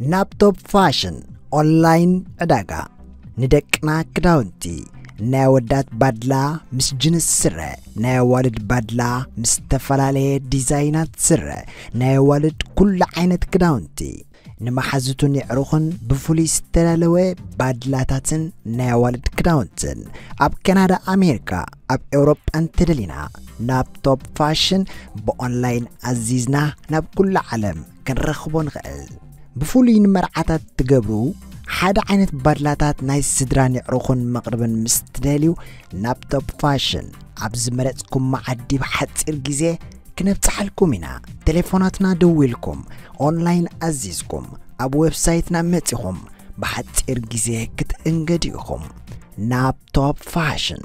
ናብ ቶፕ ፋሽን ኦንላይን ዕዳጋ፣ ንደቅና ክዳውንቲ፣ ናይ ኣወዳት ባድላ ምስ ጅንስ ስረ፣ ናይ ኣዋልድ ባድላ ምስ ዝተፈላለየ ዲዛይናት ስረ፣ ናይ ኣዋልድ ኩሉ ዓይነት ክዳውንቲ፣ ንመሓዙትን የዕሩኽን ብፍሉይ ዝተዳለወ ባድላታትን ናይ ኣዋልድ ክዳውንትን፣ ኣብ ካናዳ፣ ኣሜሪካ፣ ኣብ ኤውሮጳ እንተደሊና፣ ናብ ቶፕ ፋሽን ብኦንላይን ኣዚዝና ናብ ኩሉ ዓለም ክንረኽቦ ንኽእል። ብፍሉይ ንመርዓታት ትገብሩ ሓደ ዓይነት ባድላታት ናይ ስድራን የዕሩኽን መቕርብን ምስ ትደልዩ፣ ናብ ቶፕ ፋሽን ኣብ ዝመረጽኩም መዓዲ ብሓጺር ግዜ ክነብጽሓልኩም ኢና። ቴሌፎናትና ደዊልኩም፣ ኦንላይን ኣዚዝኩም፣ ኣብ ዌብሳይትና መጺኹም ብሓጺር ግዜ ክትእንገዱ ኢኹም። ናብ ቶፕ ፋሽን።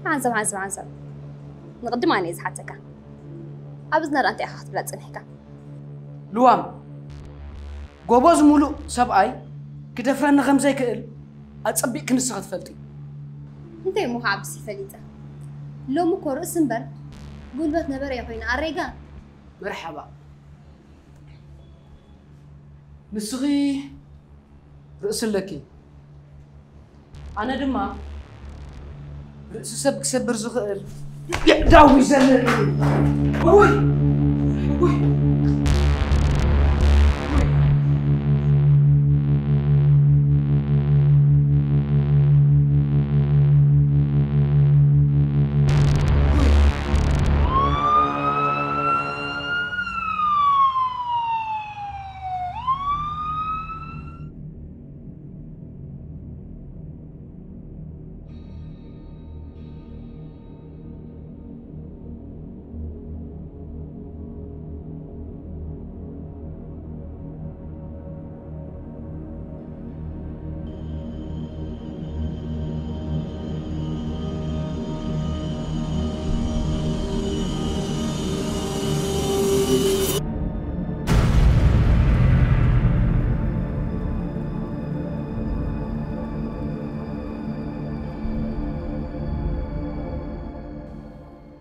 ሓንሳብ ሓንሳብ ሓንሳብ። ንቕድም ኣነ እየ ዝሓተካ። ኣብ እዝና ደኣ እንታይ ኢኻ ክትብላ ጸኒሕካ? ልዋም፣ ጎበዝ ሙሉእ ሰብኣይ ክደፍረኒ ከም ዘይክእል ኣጸቢቕኪ ንስኺ ትፈልጢ። እንታይ እሞ ክዓብስ ይፈሊጠ? ሎሚ እኮ ርእሲ እምበር ጉልበት ነበረ እየ ኮይነ። ኣሬጋ። መርሓባ። ንስኺ ርእሲ ኣለኪ። ኣነ ድማ ርእሲ ሰብ ክሰብር ዝኽእል የእዳው ይዘለኒ። እውይ! እውይ!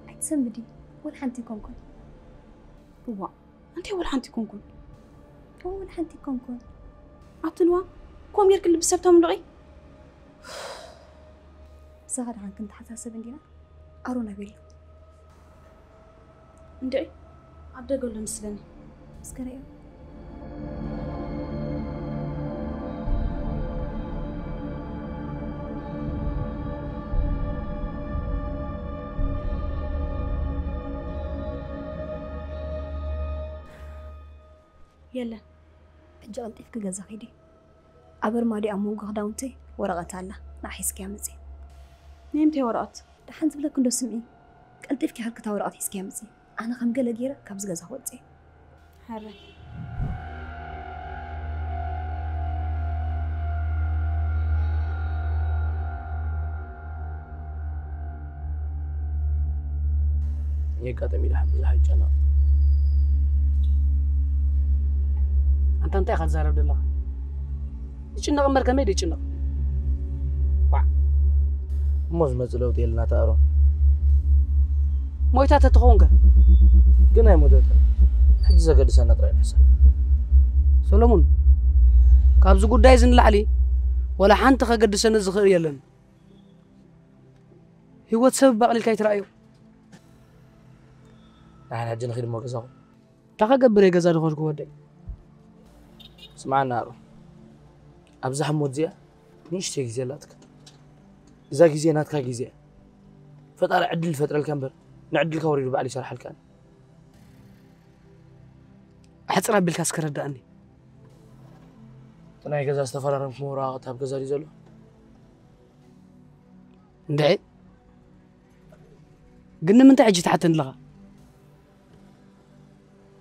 ኣይትሰንብዲ፣ ወላ ሓንቲ ኣይኮንኩን። እዋ፣ እንታይ ወላ ሓንቲ ኣይኮንኩን? እዋ፣ ወላ ሓንቲ ኣይኮንኩን። ኣቲ ንዋ፣ ከምኡ ጌርኪ ልቢ ሰብ ተምልቒ? ብዛዕባ ደሓን ክንተሓሳሰብ እንዲና? ኣሮን ኣበይ ኣሎ? እንድዒ፣ ኣብ ደገ ኣሎ መስለኒ። እስከ ርእዮ። የለን። ሕጂ ቀልጢፍኪ ገዛ ኺዲ። ኣብ ኣርማድዮ ኣብ መንጎ ክዳውንተይ ወረቐት ኣላ። ንዓ ሒዝክያ ምጺ። ናይ ምንታይ ወረቐት? ደሓን ዝብለኪ እንዶ ስምዒ። ቀልጢፍኪ ሃልኪ እታ ወረቐት ሒዝክያ ምጺ። ኣነ ከም ገለ ገይረ ካብዚ ገዛ ክወጽእ እየ። ሕራይ። የጋጠሚ ደሓን ብዙሕ ኣይጨነቕ። ኣንታ እንታይ ኢኻ ትዛረብ ዘለኻ? ይጭነቕ እምበር ከመይ ደይጭነቕ? ዋዕ። እሞ ዝመጽእ ለውጢ የለና ተኣሮ። ሞይታ ተትኸውን ከ? ግን ኣይሞተትን። ሕጂ ዘገድሰና ጥራይ ንሕሰብ። ሰሎሙን፣ ካብዚ ጉዳይ እዚ ንላዕሊ ወላ ሓንቲ ከገድሰኒ ዝኽእል የለን። ህይወት ሰብ ባቕሊልካ ኣይትረኣዮ። ንሓን ሕጂ ንኺድ እሞ ገዛኹም። እንታይ ከገብር እየ ገዛ ዝኸድኩ ወደይ? ስምዓና ኣሮን፣ ኣብዛ ህሞት እዚኣ ንእሽተይ ግዜ ኣላትካ። እዛ ግዜ ናትካ ግዜ እያ። ፈጣሪ ዕድል ይፈጥረልካ እምበር ንዕድልካ ወሪዱ ባዕሉ ይሰርሓልካ። ኣሕፅር ኣቢልካ እስከ ረዳእኒ። እቲ ናይ ገዛ ዝተፈራረምኩም ወረቓቕቲ ኣብ ገዛ ድዩ ዘሎ? እንድዒ፣ ግን ንምንታይ ሕጂ ትሓተኒ ኣለኻ?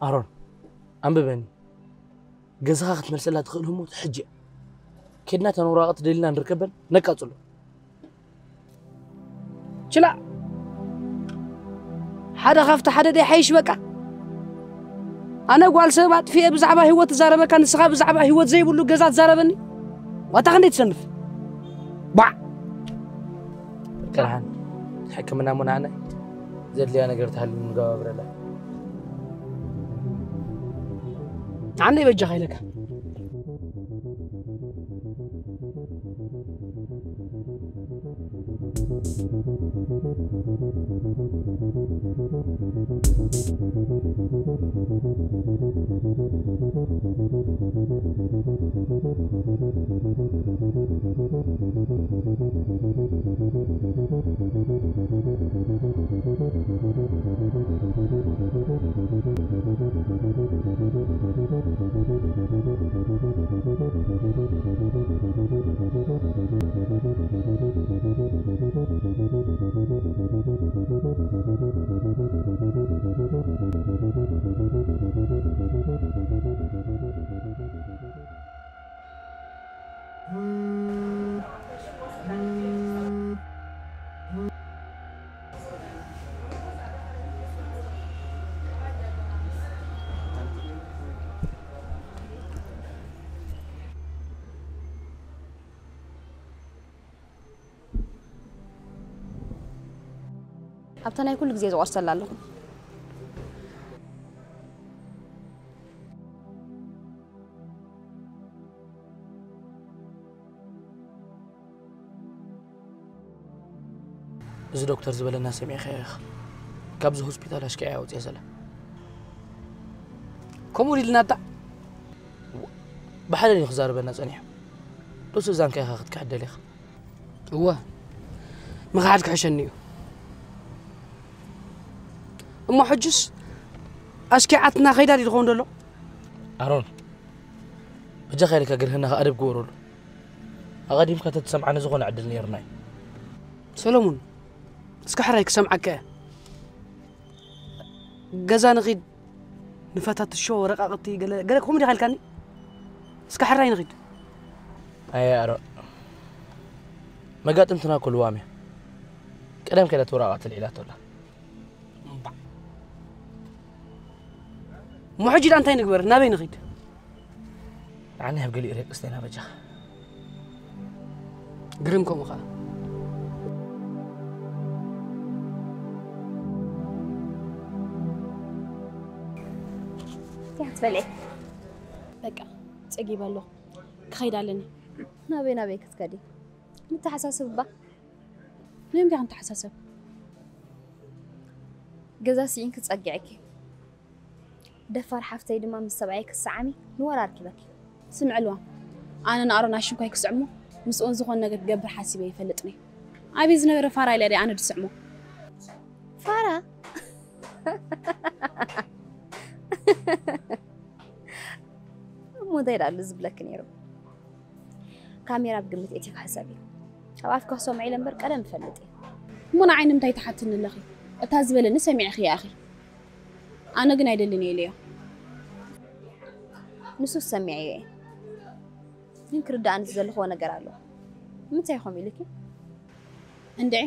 ኣሮን፣ ኣንብበኒ። ገዛኻ ክትመልሰላ ትኽእል ህሞት ሕጂ እያ። ኬድና እተን ወረቓቕቲ ደሊና ንርከበን ነቃጽሎ። ችላ፣ ሓደ ካብቲ ሓደ ደይ ሓይሽ በቃ። ኣነ ጓል ሰብ ኣጥፊኤ ብዛዕባ ህይወት ትዛረበካ፣ ንስኻ ብዛዕባ ህይወት ዘይብሉ ገዛ ትዛረበኒ? ዋታ ክንደይ ትሰንፍ? ባዕ! ጥርሓን፣ ሕክምና እሞ ንዓና እዩ። ዘድልያ ነገር ተሃልዩ ንገባብረላ። ኣነ ይበጃኻ ኢለካ። ኣብታ ናይ ኩሉ ግዜ ዝቆርሰላ ኣለኹ። እዚ ዶክተር ዝበለና ሰሚዕካዮ ኢኻ። ካብዚ ሆስፒታል ኣሽኪዓ እያ ወፂኣ ዘላ። ከምኡ ኢልና ዳ ብሓደ ድዩ ክዛረበና ጸኒሑ? ዶስ እዛንካ ኢኻ ክትክሕደል ኢኻ? እወ፣ ምኽሓድ ክሕሸኒ እዩ። እሞ ሕጅስ ኣሽኪዓትና ከይዳ ድዩ ዝኸውን ዘሎ? ኣሮን፣ በጃኻ ኢልካ ግርህና ኣደብ ግበረሉ። ኣቐዲምካ ተትሰምዓኒ ዝኾነ ዕድል ነይሩና እዩ። ሰሎሙን፣ እስከ ሕራይ ክሰምዓካ እየ። ገዛ ንኺድ፣ ንፈታትሾ፣ ወረቃቕቲ፣ ገለ፣ ገለ ከምኡ ዲኻ ኢልካኒ? እስከ ሕራይ ንኺድ። ኣየ ኣሮን፣ መጋጥምትና እኮ ልዋም እያ። ቀደም ከይዳ እቲ ወረቃቕቲ ኣልዒላቶ ኣላ። እምባዕ። እሞ ሕጂ ዳ እንታይ ንግበር? ናበይ ንኺድ? ንዓኒ ኣብ ገሊኡ ርየቅ ስተና በጃኻ። ግርም ከምኡ ኸዓ። እንታይ ክትበልዒ? በቃ፣ ጸጊበ ኣለኹ። ክኸይድ ኣለኒ። ናበይ ናበይ ክትከዲ? ንተሓሳስብ እባ። ንምንታይ ክንተሓሳሰብ? ገዛ ስኢንኪ ጸጊዕኪ። ደፋር ሓፍተይ ድማ ምስ ሰብኣይ ክትሰዓሚ ንወር ኣርኪበኪ። ስምዕልዋ፣ ኣነ ንኣሮን ኣሽንኳይ ክስዕሞ፣ ምስኡን ዝኾነ ነገር ክገብር ሓሲበ ይፈልጥን እየ። ኣበይ ዝነበረ ፋራ ኢለ ድየ ኣነ ድስዕሞ? ፋራ? እሞ እንታይ ደኣ ኣሎ ዝብለኪ ነይሩ? ካሜራ ብግምት እቲኻ ሕሰቢ። ካብ ኣፍካ ክሰምዖ ኢለ እምበር ቀደም እፈልጥ እየ። እሞ ንዓይ ንምንታይ ትሓትኒ ኣለኺ? እታ ዝበለኒ ሰሚዕኺ እያ ኢኺ። ኣነ ግን ኣይደልን እየ ኢለዮ። ንሱስ ሰሚዐዮ እየ። ግን ክርድኣኒ ዝደለኽዎ ነገር ኣሎ። ንምንታይ ኢኹም ኢልኪ? እንድዒ፣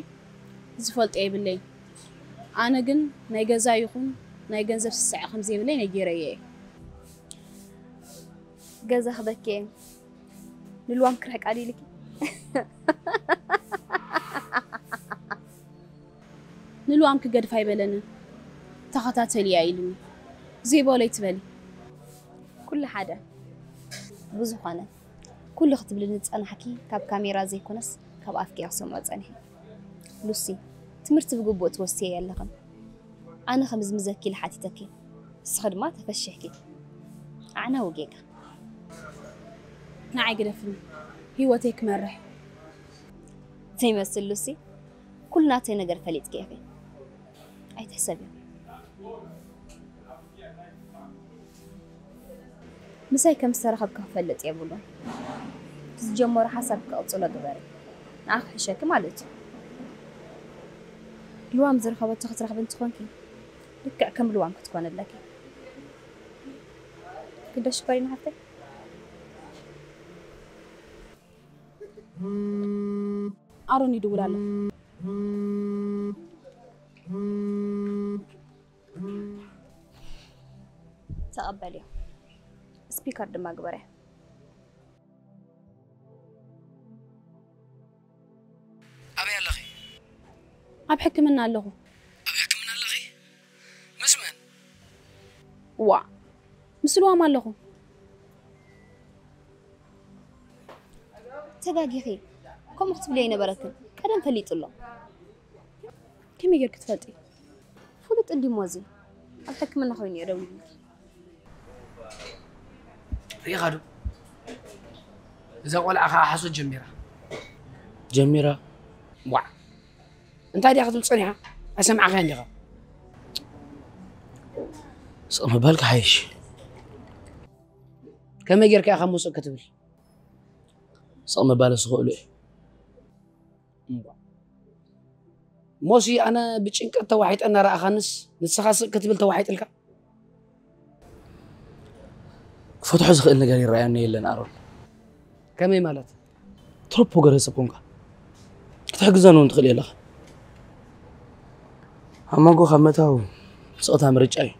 ዝፈልጦ የብለይን። ኣነ ግን ናይ ገዛ ይኹን ናይ ገንዘብ ስስዐ ከም ዘይብለይ ነጊረዮ እየ። ገዛ ክበኪ እየ። ንልዋም ክርሕቃ ድዩ ኢልኪ? ንልዋም ክገድፍ ኣይበለንን። ተኸታተልያ ኢሉኒ። ዘይበሎ ኣይትበሊ። ኩሉ ሓደ። ብዝኾነ፣ ኩሉ ክትብልኒ ዝጸናሕኪ ካብ ካሜራ ዘይኮነስ ካብ ኣፍኪ እየ ክሰምዖ ጸኒሐ። ሉሲ፣ ትምህርቲ ብግቡእ ትወስድዮ ኣለኽን። ኣነ ከምዝምዘኪ ኢለ ሓቲተኪ፣ ንስኺ ድማ ተፈሺሕኪ። ኣዕናዊ ጌጋ። ንዓይ ግደፍኒ፣ ህይወተይ ክመርሕ። ዘይመስል ሉሲ፣ ኩሉ ናተይ ነገር ፈሊጥኪ ኢኺ። ኣይትሕሰብዮ። ምሳይ ከም ዝተራኸብካ ክፈልጥ የብሉን። ዝጀመሮ ሓሳብ ክቕጽሎ ግበሪ። ንዓ ክሕሸኪ ማለት እዩ። ልዋም ዝረኸበቶ ክትረኽቢ እንትኾንኪ፣ ልክዕ ከም ልዋም ክትኮኒ ኣለኪ። ግደ ሽኮሪና ሓፍተይ። ኣሮን ይድውል ኣሎ። ተቐበልዮ። ስፒከር ድማ ግበርያ። ኣበይ ኣለኺ? ኣብ ሕክምና ኣለኹ። ኣብ ሕክምና ኣለኺ? ምስ መን? ዋ፣ ምስ ልዋም ኣለኹ። ተጋጊኺ። ከምኡ ክትብሊ ኣይነበረክን። ቀደም ፈሊጡ ኣሎ። ከመይ ጌርኪ ትፈልጢ? ፍሉጥ እንዲሞ እዚ። ኣብ ሕክምና ኮይኑ እየ ደዊሉልኪ። ርኢኻ ዶ? እዛ ቆልዓ ኸዓ ሓሶት ጀሚራ። ጀሚራ? ዋዕ። እንታይ ድያ ክትብል ጸኒሓ? ኣይሰማዕካያን ዲኻ? ስቕ ምባል ክሓይሽ። ከመይ ጌርካ ኢኻ እሞ ስቕ ክትብል? ስቕ ምባልስ ክእሉ እየ። እምቧ። እሞሲ ኣነ ብጭንቀት ተዋሒጠ እናረኣኻንስ ንስኻ ስቕ ክትብል ተዋሒጥልካ? ክፈትሖ ዝኽእል ነገር ይረኣየኒ የለን ኣሮን። ከመይ ማለት? ትሮፖ ገረሰብ ኮንካ ክትሕግዘን እውን ትኽእል የለኻ። ኣብ መንጎ ካብ ምእታው ስቕታ ምርጫ እዩ።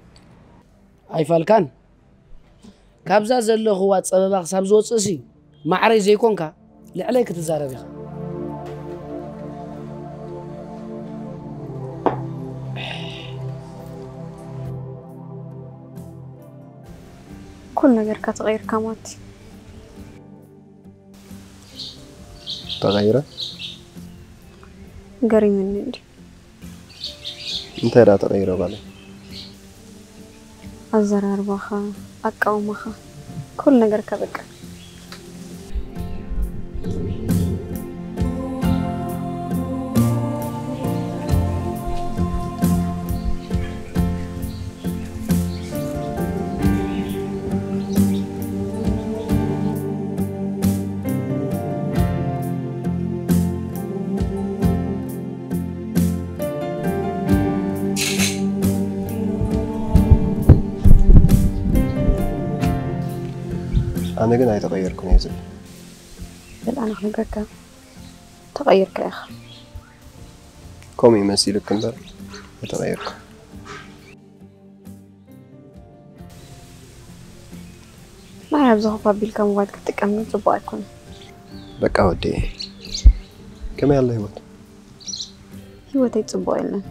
ኣይፋልካን? ካብዛ ዘለኽዋ ጸበባ ክሳብ ዝወጽእሲ ማዕረይ ዘይኮንካ ልዕለይ ክትዛረብ ኢኻ። ኩሉ ነገርካ ተቐይርካ ማቲ። ተቐይረ? ገሪሙኒ እንድዩ። እንታይ ደኣ ተቐይረ ጓለይ? ኣዘራርባኻ፣ ኣቃውማኻ፣ ኩሉ ነገርካ በቃ። ኣነ ግን ኣይተቐየርኩን እየ ዝብል። በል ኣነ ክነግረካ፣ ተቐይርካ ኢኻ። ከምኡ እዩ መሲሉክ እምበር ኣይተቐየርኩን። ናይ ኣብዚ ኮፍ ኣቢልካ ሞባይል ክትጥቀም ግን ጽቡቕ ኣይኮነን። በቃ ወዲ፣ ከመይ ኣሎ ህይወት? ህይወተይ ጽቡቕ የለን።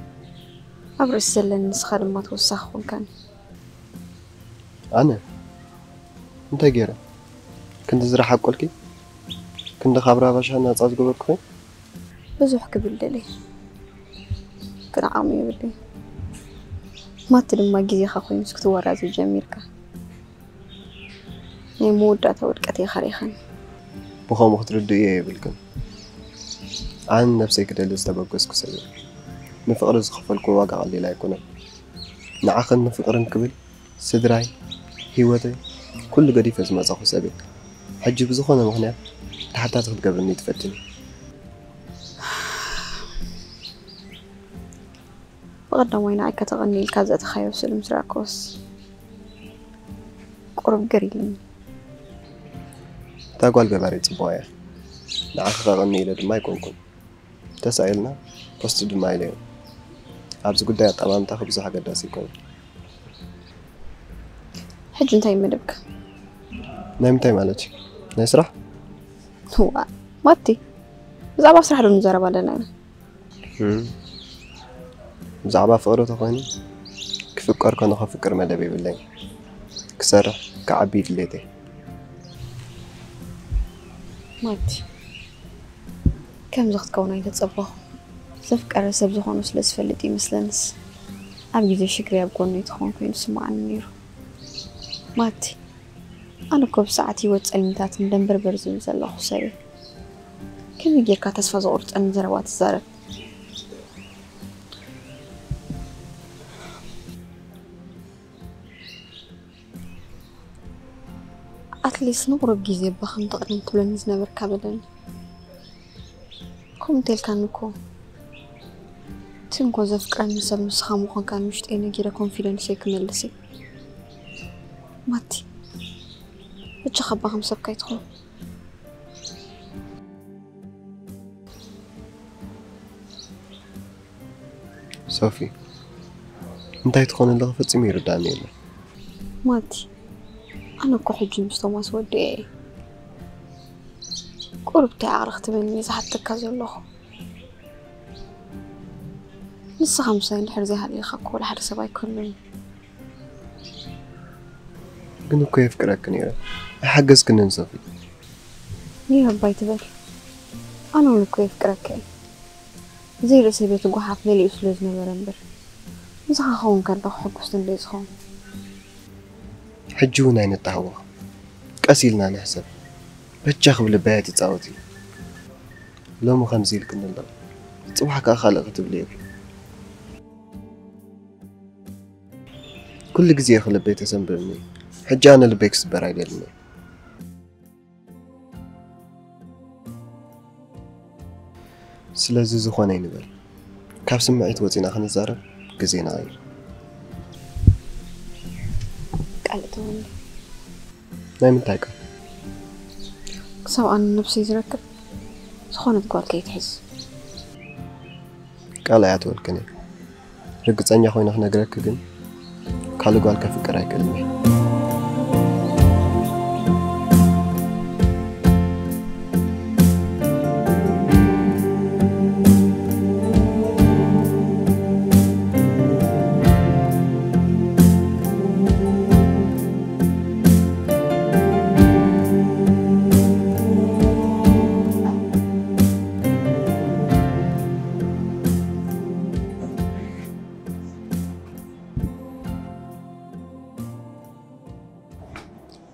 ኣብ ርእሲ ዘለኒ ንስኻ ድማ ተወሳኺ ኮንካኒ። ኣነ እንታይ ገይረ? ክንዲ ዝረሓቆልኪ? ክንዲ ካብ ራባሻ ናጻ ዝገበርኩኺ? ብዙሕ ክብል ደልየ፣ ግን ዓቕሚ የብለይን። ማቲ ድማ ግዜኻ ኮይኑስ ክትወራዘ ጀሚርካ። ናይ መወዳእታ ውድቀተይ ኢኻ ርኢኻኒ። ብኸምኡ ክትርድእዮ የብልክን። ኣነ ንነብሰይ ክደሊ ዝተበገስኩ ሰብ እየ። ንፍቕሪ ዝኸፈልኩ ዋጋ ቀሊል ኣይኮነን። ንዓኽን ንፍቕርን ክብል ስድራይ፣ ህይወተይ፣ ኩሉ ገዲፈ ዝመጻኹ ሰብ እየ። ሕጂ ብዝኾነ ምኽንያት ተሓታቲ ክትገብርኒ ትፈትን። ብቐዳማይ ንዓይ ከተቐኒ ኢልካ ዘእተኻዮ ስእሊ ምስ ረኣክዎስ ቁሩብ ግር ኢሉኒ። እታ ጓል ገባሪት ጽቡቕ እያ። ንዓኺ ከቐኒ ኢለ ድማ ኣይኮንኩን። ተሳኢልና ፖስት ድማ ኢለዮ። ኣብዚ ጉዳይ ኣጠማምታኺ ብዙሕ ኣገዳሲ ኣይኮነን። ሕጂ እንታይ እዩ መደብካ? ናይ ምንታይ ማለት እዩ? ናይ ስራሕ? እዋ፣ ማቲ፣ ብዛዕባ ስራሕ ዶ ንዛረብ ኣለና ኢና? እም። ብዛዕባ ፍቕሪ ተኾይኑ፣ ክፍቀር ኮነ ከፍቅር መደብ የብለይን። ክሰርሕ፣ ክዓቢ እዩ ድሌተይ። ማቲ፣ ከምዚ ክትከውን ኣይተጸበኹን። ዘፍቀረ ሰብ ዝኾኑ ስለ ዝፈልጥ ይመስለንስ። ኣብ ግዜ ሽግረይ ኣብ ጎነይ ትኾን ኮይኑ ይስምዓኒ ነይሩ። ማቲ፣ ኣነ እኮ ብሰዓት ህይወት ጸልሚታትኒ ደንበርበር ዝብል ዘለኹ ሰብ እየ። ከመይ ጌርካ ተስፋ ዘቑርጸኒ ዘረባ ትዛረብ? ኣትሊስት ንቑሩብ ግዜ እባ ከምቲ ቅድም ትብለኒ ዝነበርካ በለኒ። ከምኡ እንተልካኒ እኮ፣ እቲ እንኮ ዘፍቅረኒ ሰብ ንስኻ ምዃንካ ንውሽጠይ ነጊረ ኮንፊደንሰይ ክመልስ እየ። ማቲ፣ በጃኻ እባ ከም ሰብካ ኣይትኹን። ሶፊ፣ እንታይ ትኾን ኣለኺ ፈጺሙ ይርዳእኒ የለን። ማቲ፣ ኣነ እኮ ሕጂ ምስ ቶማስ ወዲኤ እየ። ቁሩብ እንታይ ዓቕሊ ክትበኒ እየ ዝሓተካ ዘለኹ። ንስኻ ምሳይ እንድሕር ዘይሃለኻ እኮ ወላ ሓደ ሰብ ኣይኮንን። ግን እኮ የፍቅረኪ ነይረ። ኣይሓገዝክንን ሶፊ። ይህ ኣባይ ትበል። ኣነ እውን እኮ የፍቅረካ እየ። ዘይርእሰይ በቲ ጓሓፍ መሊኡ ስለ ዝነበረ እምበር። ምሳኻ ክኸውን ከለኹ ሕጉስቲ እንደ ዝኸውን። ሕጂ እውን ኣይነተሃወኽ። ቀስ ኢልና ንሕሰብ። በጃኺ ብልበይ ኣይትጻወቲ። ሎሚ ከምዚ ኢልክኒ ኣለኺ። ጽባሕ ከኣ ካልእ ክትብሊ ኢኺ። ኩሉ ግዜ ኢኺ ልበይ ተሰንብርኒ። ሕጂ ኣነ ልበይ ክስበር ኣይደልን እየ። ስለዚ ዝኾነ ይንበር፣ ካብ ስምዒት ወጺና ክንዛረብ ግዜ ንቐይር። ቃል እተወኒ። ናይ ምንታይ ቃል? ክሳብ ኣነ ነብሰይ ዝረክብ ዝኾነት ጓል ከይትሕዝ። ቃል ኣይኣትወልክን እየ። ርግጸኛ ኮይነ ክነግረኪ ግን፣ ካልእ ጓል ከፍቅር ኣይክእልን እየ።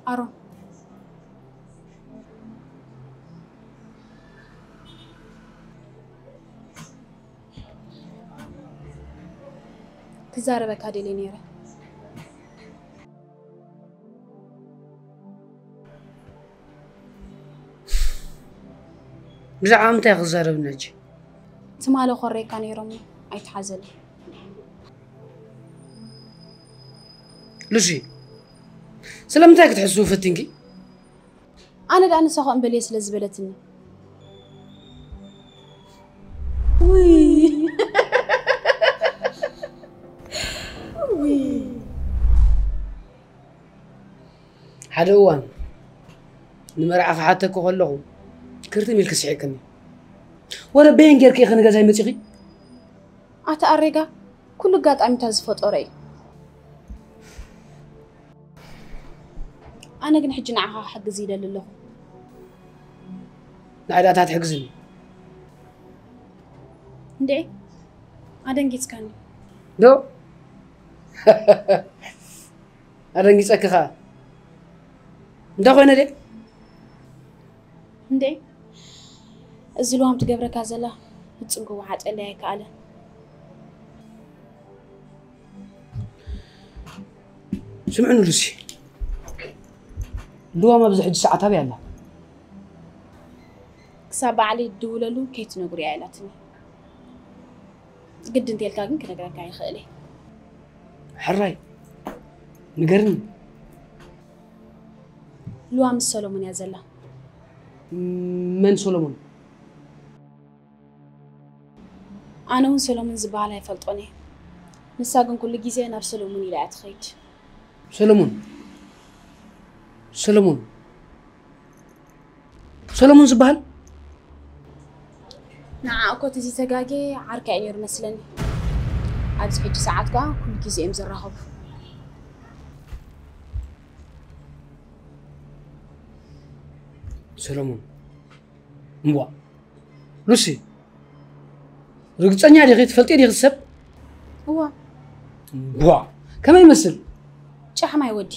ኣሮን፣ ክዛረበካ ደልየ ነይረ። ብዛዕባ ምንታይ ክዛረብና ሕጂ? ትማሊ ኮሬካ ነይሮም ኣይትሓዘለይ። ሉሲ፣ ስለምንታይ ክትሕስቡ ፈቲንኪ? ኣነ ደኣ ንሳ ከምኡ በልየ ስለ ዝበለትኒ። ውይ። ውይ። ሓደ እዋን ንመርዓ ክሓተኪ ከለኹ ክርትም ኢልኪ ስሒቅኒ። ወረ በየን ጌርኪ ኢኺ ንገዛይ መጺኺ? ኣታ ኣሬጋ፣ ኩሉ ኣጋጣሚታት ዝፈጠሮ እዩ። ኣነ ግን ሕጂ ንዓኻ ክሕግዝ ይደሊ ኣለኹ። ንዓይ ደኣ እንታይ ትሕግዝኒ? እንዴ፣ ኣደንጊጽካኒ። ዶ ኣደንጊጸኪ ኸኣ እንታይ ኮይነ ድየ? እንዴ፣ እዚ ልዋም ትገብረካ ዘላ ፍጹም ክወሓጠለይ ኣይከኣለን። ስምዕኒ ሉሲ፣ ልዋም ኣብዚ ሕጂ ሰዓት ኣበይ ኣላ? ክሳብ ባዕለይ ድውለሉ ከይትነግሩ እያ ኢላትኒ። ግዲ እንተልካ ግን ክነግረካ ይኽእል እየ። ሕራይ ንገርኒ። ልዋ ምስ ሰሎሞን እያ ዘላ። መን ሰሎሞን? ኣነ እውን ሰሎሞን ዝበሃል ኣይፈልጦን እየ። ንሳ ግን ኩሉ ግዜ ናብ ሰሎሞን ኢላ እያ ትኸይድ። ሰሎሞን ሰሎሞን ሰሎሞን ዝበሃል? ንዓ እኮ እቲ ዝተጋጌ ዓርካ እዩ ነይሩ መስለኒ። ኣብዚ ሕጂ ሰዓት ከኣ ኩሉ ግዜ እዮም ዝራኸቡ። ሰሎሞን እምቧ ሉሲ፣ ርግጸኛ ዲኺ? ትፈልጢ ዲኺ ሰብ? እዋ። ቧ! ከመይ ይመስል? ጫሕማይ ወዲ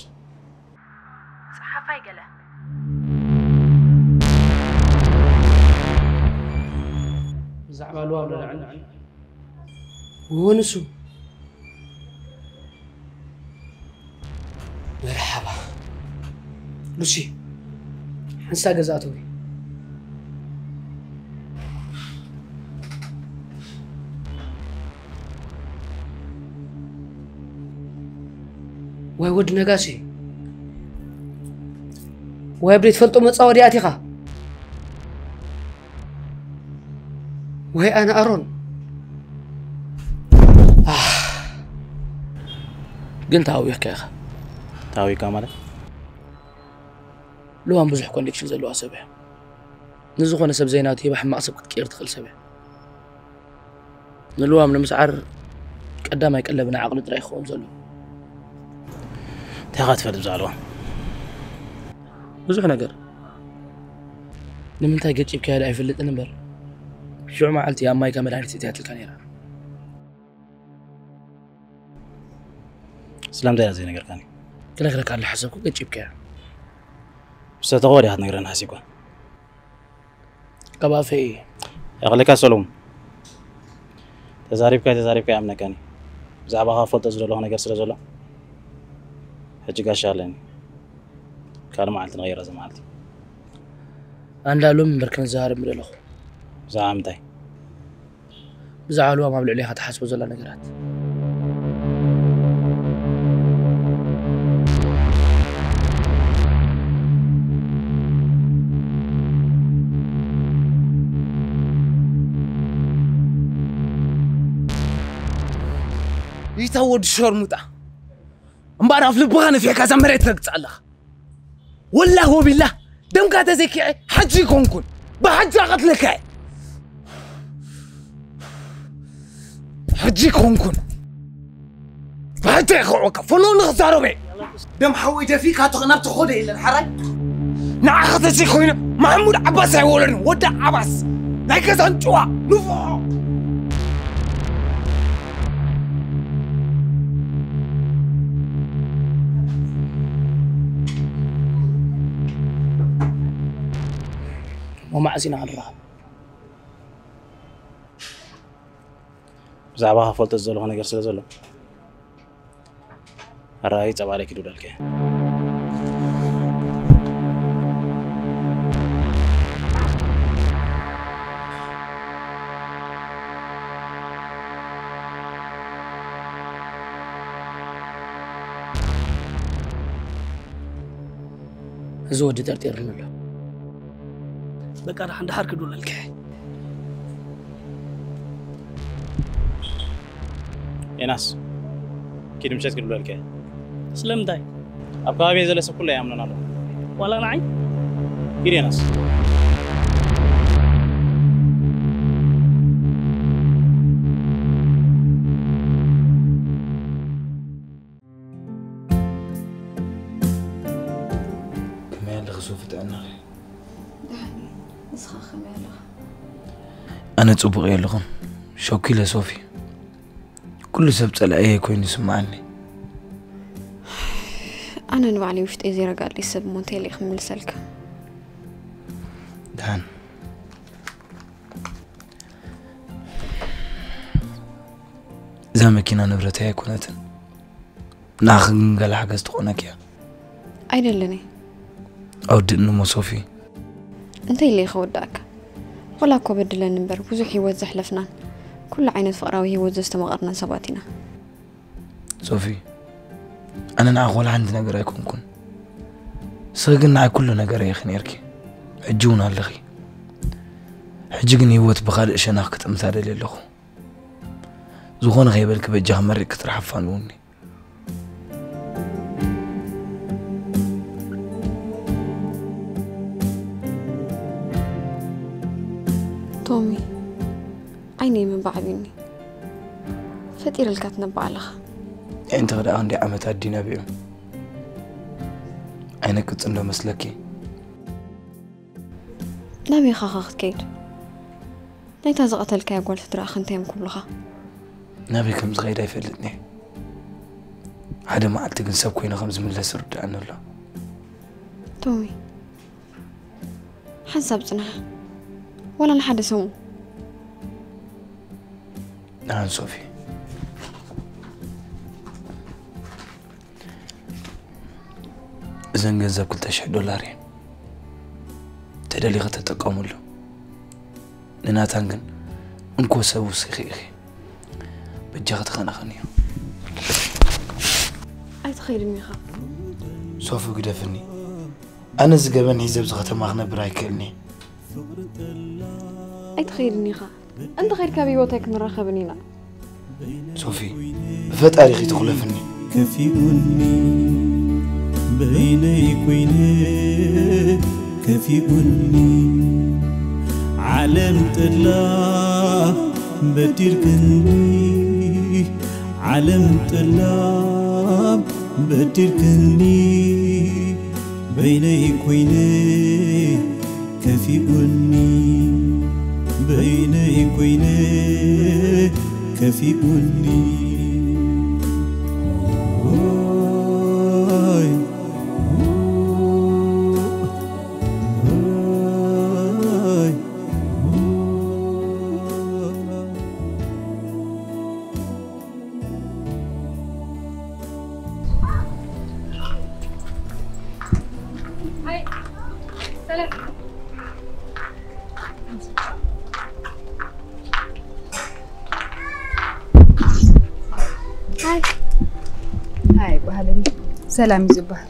ጸሓፋይ ገለ ብዛዕባ ልዋም ለልዕል ወንሱ መርሓባ ሉሲ ሓንሳ ገዛ ኣተዊ ወይ ወዲ ነጋሲ ወይ ኣብ ዘይትፈልጦ መጻወዲ ኣቲኻ ወይ ኣነ ኣሮን ግን ተሃዊኽካ ኢኻ። ተሃዊካ ማለት ልዋም ብዙሕ ኮኔክሽን ዘለዋ ሰብ እያ። ንዝኾነ ሰብ ዘይናቱ ሂባ ሕማቕ ሰብ ክትቅይር ትኽእል ሰብ እያ። ንልዋም ንምስዓር ቀዳማይ ቀለብ ንዓቕሊ ጥራይ ክኸውን ዘሎ። እንታይ ኢኻ ትፈልጥ ብዛዕባ ልዋም? ብዙሕ ነገር። ንምንታይ ገጭብካያ ኣይፈልጥን እምበር ሽዑ መዓልቲ ኣብ ማይካ መድሃኒት እትያትልካ ነይራ። ስለምንታይ ኢና ዘይነገርካኒ? ክነግረካ ኣለሓሰብኩ ገጭብካያ። ብሰተኾ ወዲኻ ትነግረኒ ሓሲብካ? ካብ ኣፈይ እየ። የቕልካ ሰሎሙን። ተዛሪብካ ተዛሪብካ ይኣምነካኒ። ብዛዕባኻ ፈልጦ ዝደለኹ ነገር ስለ ዘሎ ሕጂ ጋሻ ኣለኒ። ካልእ መዓልቲ ንቐይራ እዛ መዓልቲ። ኣንዳ ሎም እምበር ክንዘራረብ ምደለኹ። ብዛዕባ ምንታይ? ብዛዕባ ልዋም ኣብ ልዕሌኻ ትሓስቦ ዘላ ነገራት። ይታ ወዲ ሸርሙጣ እምበኣር ኣብ ልብኻ ነፊሕካ እዛ መሬት ትረግጽ ኣለኻ። ወላህ ወቢላህ ደምካ ተዘኪዐ ሓጂ ይኮንኩን ብሓጂ ኣቐትለካ እየ። ሕጂ ይኮንኩን ብሓጂ ይኸውዕካ ፈሎ ንኽዛረበ ደም ሓወይ ደፊእካ ትኽ ናብ ትኾደ የለን ሓራይ ንዓኻ ተዘይ ኮይኑ ማሕሙድ ዓባስ ኣይወለድን ወዲ ዓባስ ናይ ገዛን ጭዋ ንፍዖ ሞማዕስ ኢና ክንረኸብ ብዛዕባ ፈልጦ ዝዘለኹ ነገር ስለ ዘሎ ኣረኣይ ጸባለይ ክድውለልከ እዚ ወዲ ጠርጢርኒ ኣሎ በቃ ደሓን ደሓር ክድውለልከ ኤናስ ኪድ ምሸት ክድብለልከ ስለምንታይ ኣብ ከባቢ ዘለ ሰብ ኩሉ ይኣምኖን ኣሎ ዋላ ንዓይ ኪድ ኤናስ ከመይ ኣለኺ ሶፊ ጥዕናኺ? ደሓን እየ። ንስኻ ከመይ ኣለኻ? ኣነ ጽቡቕ እየ ኣለኹ። ሸኩ ኢለ ሶፊ። ኩሉ ሰብ ጸላኢየ ኮይኑ ይስምዓኒ። ኣነ ንባዕለይ ውሽጠይ ዘይረጋለይ ሰብ እሞ እንታይ ኢለ ክምልሰልካ? ደሓን። እዛ መኪና ንብረተይ ኣይኮነትን። ንዓኺ ግን ገለ ሓገዝ ትኾነኪ እያ። ኣይደልን እየ። ኣውድእኒ እሞ ሶፊ። እንታይ ኢለ እየ ከወድኣካ? ዋላ እኮ በድለኒ እምበር ብዙሕ ህይወት ዘሕለፍናን ኩሉ ዓይነት ፍቕራዊ ህይወት ዘስተማቐርናን ሰባት ኢና። ሶፊ፣ ኣነ ንዓኺ ዋላ ሓንቲ ነገር ኣይኮንኩን። ንስኺ ግን ንዓይ ኩሉ ነገረይ ኢኺ ነይርኪ። ሕጂ እውን ኣለኺ። ሕጂ ግን ህይወት ብኻልእ ሸነኽ ክጥምታ ደልየ ኣለኹ። ዝኾነ ከይበልኪ በጃኺ መሪቕኪ ጥራሕ ኣፋንውኒ። ቶሚ ዓይነይ ምንባዕ ኣብዩኒ ፈጢረልካ ትነብዕ ኣለኻ። እንታይ ደኣ ክንደይ ዓመታት ድዩ ነቢዑ? ኣይነቅጽ እንዶ መስለኪ? ናበይ ኢኻ ክትከይድ? ናይታ ዝቐተልካያ ጓል ስድራኻ እንታይ እዮም ክብሉኻ? ናበይ ከም ዝኸይድ ኣይፈልጥን እየ። ሓደ መዓልቲ ግን ሰብ ኮይነ ከም ዝምለስ ይርድኣኒ ኣሎ። ቶሚ፣ ሓንሳብ ጽናሕ፣ ዋላ ንሓደ ሰሙን። ደሓን ሶፊ፣ እዘን ገንዘብ ክልተ ሽሕ ዶላር እየን። ተደሊኺ ተጠቀምሉ። ንናታን ግን እንኮ ሰብ ውስኺ ኢኺ። በጃኺ ተኸናኸንዮ። ኣይትኸይድን ኢኻ። ሶፊ ግደፍኒ። ኣነ እዚ ገበን ሒዘ ኣብዚ ከተማ ክነብር ኣይክእልን እየ። ኣይትኸይድን ኢኻ። እንተ ኸይድካ ብህይወት ኣይክንራኸብን ኢና። ሶፊ፣ ብፈጣሪኺ ትኹለፍኒ። ከፊኡኒ በይነይ ኮይነ ከፊኡኒ ዓለም ጥላ በዲልክኒ ዓለም ጥላ በዲልክኒ በይነይ ኮይነ ከፊኡኒ በይነይ ኮይነ ከፊኡኒ ሃይ በሃለኒ ሰላም እዩ ዝበሃል።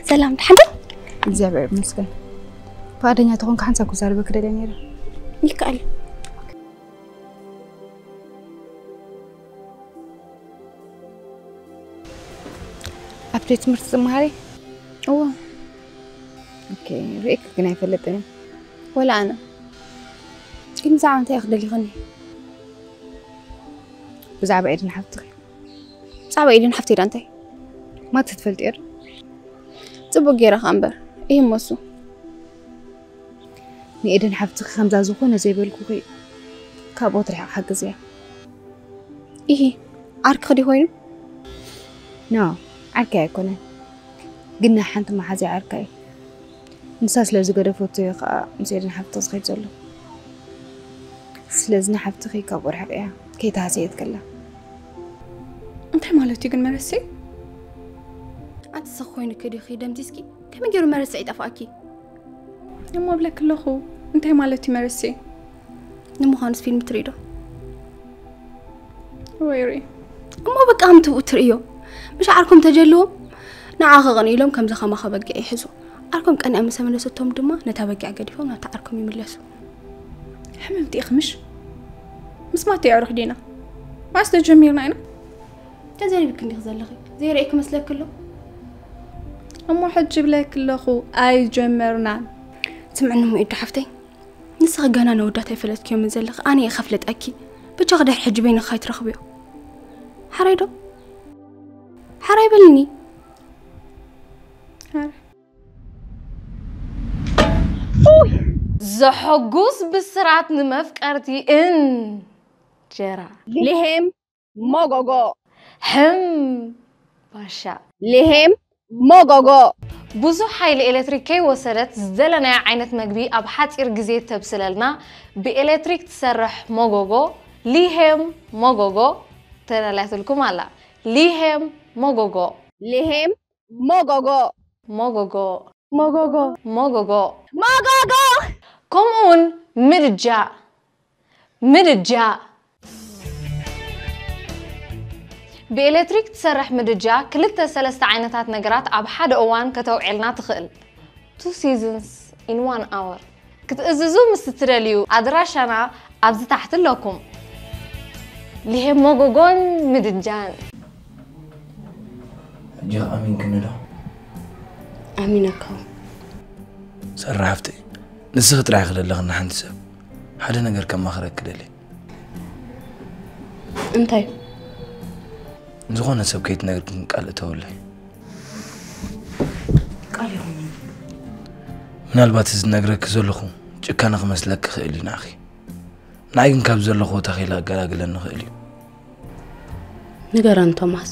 ሰላም ድሓን ዶ? እግዚኣብሔር ይመስገን። ፍቓደኛ ተኾንካ ሓንሳብ ክዛረበ ክደልየ ነይረ። ይከኣል። ኣብቲ ቤት ትምህርቲ ትመሃሪ? እዎ። ኦኬ፣ ርእየኪ ግን ኣይፈልጥን እየ። ወላ ኣነ። ግን ብዛዕባ እንታይ ኢኺ ደሊኽኒ? ብዛዕባ ኤደን ሓፍትኺ። ብዛዕባ ኤደን ሓፍተይ ዳ እንታይ? ማቲ ትፈልጥዮ ዶ? ጽቡቕ ገይረ ከኣ እምበር። ይህም ወሱ። ንኤደን ሓፍትኺ ከምዛ ዝኾነ ዘይበልኩኺ ካብኡ ትርሕቕ ሓግዝያ። ኢሂ፣ ዓርክኺ ድዩ ኮይኑ? ኖ፣ ዓርከይ ኣይኮነን። ግን ናይ ሓንቲ መሓዝያ ዓርካ እዩ። ንሳ ስለ ዝገደፈቶ እዩ ኸኣ ምስ ኤደን ሓፍትኺ ዝኸይድ ዘሎ። ስለዚ ንሓፍትኺ ካብኡ ርሕቕያ፣ ከይተሃሰየት ከላ። እንታይ ማለት እዩ ግን መረሰይ? ኣቲ ስኽ ኮይኑኪ ዲኺ ደምሲስኪ? ከመይ ገይሩ መረሰዕ ይጠፍኣኪ? እሞ እብለኪ ኣለኹ፣ እንታይ ማለት እዩ መረሰይ? ንምዃኑስ ፊልም ትርኢ ዶ? ወይ ርኢ። እሞ በቃ ከምቲ ብኡ ትርእዮ። ምሽ ዓርኮም ተጀልዎም ንዓ ክቕንኡ ኢሎም ከምዚ ከማኸ በጊዕ ይሕዙ። ዓርኮም ቀኒኣ ምስ ተመለሰቶም ድማ ነታ በጊዕ ገዲፎም ናብታ ዓርኮም ይምለሱ። ሕምምቲ ኢኺ ምሽ? ምስ ማቲ የዕሩኽ ዲና? መዓስ ተጀሚርና ኢና? ተዘሪብኪ እንዲኺ ዘለኺ። ዘይርእየኪ መስለኪ ኣሎ? እሞ ሕጂ እብለኪ ኣለኹ ኣይጀመርናን። ስምዕኒ እሞ ኤዱ ሓፍተይ፣ ንስኺ ገና ነወዳት ኣይፈለጥክዮምን ዘለኺ፣ ኣነ እየ ከፍልጠኪ። ብቻ ክድሕር ሕጂ በይንኺ ኣይትረኽብዮ። ሓራይ ዶ? ሓራይ በልኒ። ሓራይ። ዘሐጉስ ብስራት ንመፍቀርቲ እንጀራ። ሊሄም ሞጎጎ። ሕም ባሻ። ሊሄም ሞጎጎ። ብዙሕ ሓይሊ ኤሌክትሪክ ከይወሰደት ዝደለናዮ ዓይነት መግቢ ኣብ ሓፂር ግዜ ተብስለልና ብኤሌክትሪክ ትሰርሕ ሞጎጎ፣ ሊሄም ሞጎጎ፣ ተዳልያትልኩም ኣላ። ሊሄም ሞጎጎ። ሊሄም ሞጎጎ። ሞጎጎ። ሞጎጎ። ሞጎጎ። ሞጎጎ። ከምኡ እውን ምድጃ። ምድጃ። ብኤሌክትሪክ ትሰርሕ ምድጃ ክልተ ሰለስተ ዓይነታት ነገራት ኣብ ሓደ እዋን ከተውዕልና ትኽእል። Two seasons in one hour። ክትእዝዙ ምስ እትደልዩ ኣድራሻና ኣብዚ ታሕቲ ኣለኩም። ሊሄም ሞጎጎን ምድጃን። ሕጂ ኣሚንክኒ ዶ? ኣሚነካ። ሳራ ሓፍተይ፣ ንስኺ ጥራሕ ኢኺ ዘለኽኒ ሓንቲ ሰብ። ሓደ ነገር ከማኽረኪ ደሊ። እንታይ? ዝኾነ ሰብ ከይትነግርክን ቃል እተወለይ። ቃል ይኹን። ምናልባት እዚ ዝነግረኪ ዘለኹ ጭካነ ክመስለኪ ክእል እዩ ንዓኺ። ንዓይ ግን ካብ ዘለኹ ቦታ ከይላ ኣገላግለኒ ይኽእል እዩ። ንገረን ቶማስ።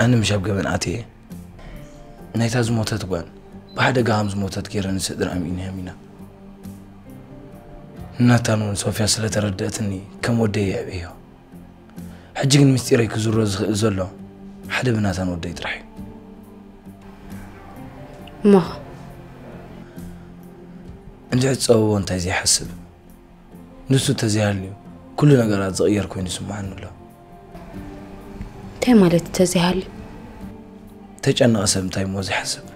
ኣነ ምሽ ኣብ ገበን ኣትየ። ናይታ ዝሞተት ጓል ብሓደጋ ከም ዝሞተት ገይረ ንስድራ ኣሚንዮም ኢና። ናታን እውን ሶፍያ ስለ ተረድአትኒ ከም ወደይ የዕብዮ። ሕጂ ግን ምስጢረይ ክዝሮ ዝኽእል ዘሎ ሓደ ብናታን ወደይ ጥራሕ እዩ። እሞ እንድዒ ዝጸበቦ እንታይ ዘይሓስብ? ንሱ ተዘይሃልዩ ኩሉ ነገራት ዝቕየር ኮይኑ ይስምዓኒ ኣሎ። እንታይ ማለት እዩ ተዘይሃልዩ? ተጨነቐ ሰብ እንታይ እሞ ዝሓስብ?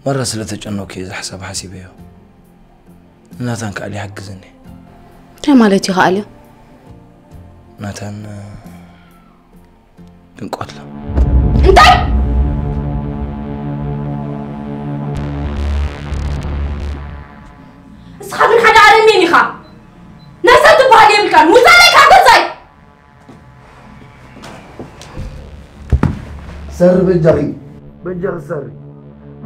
ማራ ስለ ተጨነቕኩ እየ እዚ ሓሳብ ሓሲበዮ። ንናታን ክኣል ይሓግዝኒ። እንታይ ማለት እዩ ክኣልዮ? ናታን ድንቆትሎ። እንታይ? እስኻ ግን ሓደ ኣረሜን ኢኻ። ናይ ሰብ ትበሃል የብልካን። ውፃለይ ካብ ገዛይ። ሰሪ በጃኺ። በጃኺ ሰሪ።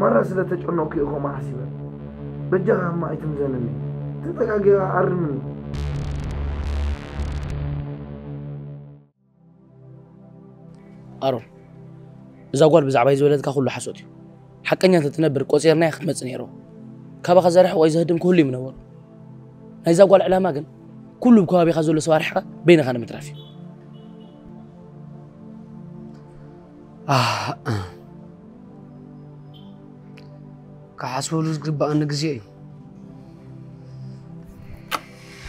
ማራ ስለ ተጨነቕኩ እየ ከምኡ ሓሲበ። በጃኻ እማ ኣይትምዘነኒ። ተጠጋጊኻ ኣርምኒ። ኣሮን፣ እዛ ጓል ብዛዕባይ ዝበለትካ ኩሉ ሓሶት እዩ። ሓቀኛ እንተትነብር ቆጺርናያ ክትመጽእ ነይርዋ። ካባኻ ዘርሕቕ ወይ ዘህድም ክህሉ እዩ ምነበሩ። ናይዛ ጓል ዕላማ ግን ኩሉ ብከባቢኻ ዘሎ ሰብ ኣርሒኻ በይንኻ ንምትራፍ እዩ። ኣህ፣ ክሓስበሉ ዝግባኣኒ ግዜ እዩ።